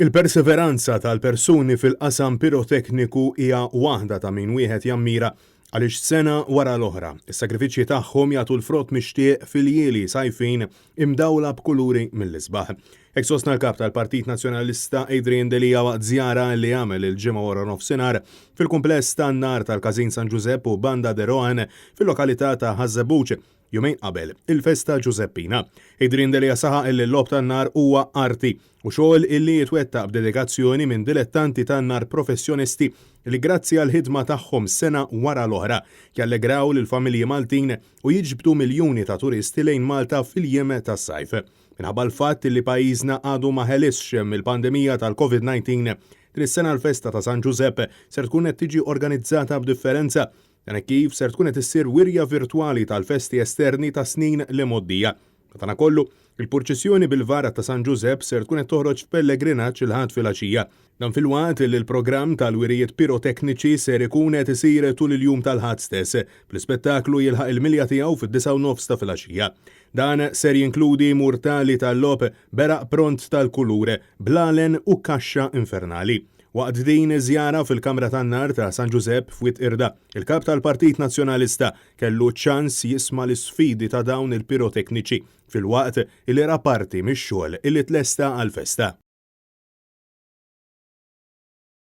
Il-perseveranza tal-persuni fil-qasam pirotekniku hija waħda ta' min wieħed jammira għaliex sena wara l-oħra, is-sagrifiċċji tagħhom jagħtu l-frott mixtieq f'iljieli sajfin imdawla b'kuluri mill-isbaħ. Hekk sostna l-Kap tal-Partit Nazzjonalista Adrian Delia waqt żjara li għamel il-Ġimgħa wara nofsinhar fil-kumpless tan-nar tal-Każin San Ġużepp u Banda de Rohan fil-lokalità ta' Ħaż-Żebbuġ jumejn qabel il-festa Ġużeppina. Adrian Delia saħaq illi l-logħob tan-nar huwa arti u xogħol illi jitwettaq b'dedikazzjoni minn dilettanti tan-nar professjonisti li grazzi għall-ħidma tagħhom sena wara l-oħra jallegraw lill-familji Maltin u jiġbdu miljuni ta' turisti lejn Malta fil-jiem tas-sajf. Minħabba l-fatt illi pajjiżna għadu ma ħelisx mill-pandemija tal-Covid 19, din is-sena l-festa ta' San Ġużepp ser tkun qed tiġi organizzata b'differenza. Dan hekk kif ser tkun qed issir wirja virtwali tal-festi esterni tas-snin l-imgħoddija. Madankollu, il-purċissjoni bil-vara ta' San Ġużepp ser tkun qed toħroġ f'pellegrinaġġ il-Ħadd filgħaxija. Dan filwaqt li l-programm tal-wirijiet pirotekniċi ser ikun qed isir tul il-jum tal-Ħadd stess, bl-ispettaklu jilħaq il-milja tiegħu fid-disgħa u nofs ta' filgħaxija. Dan ser jinkludi murtali tal-logħob, beraq pront tal-kulur, blalen u kaxxa infernali. Waqt din iż-żjara fil-Kamra tan-Nar ta' San Ġużepp f'Wied Qirda, il-Kap tal-Partit Nazzjonalista kellu ċ-ċans jisma' l-isfidi ta' dawn il-pirotekniċi filwaqt li ra parti mix-xogħol li tlesta għall-festa.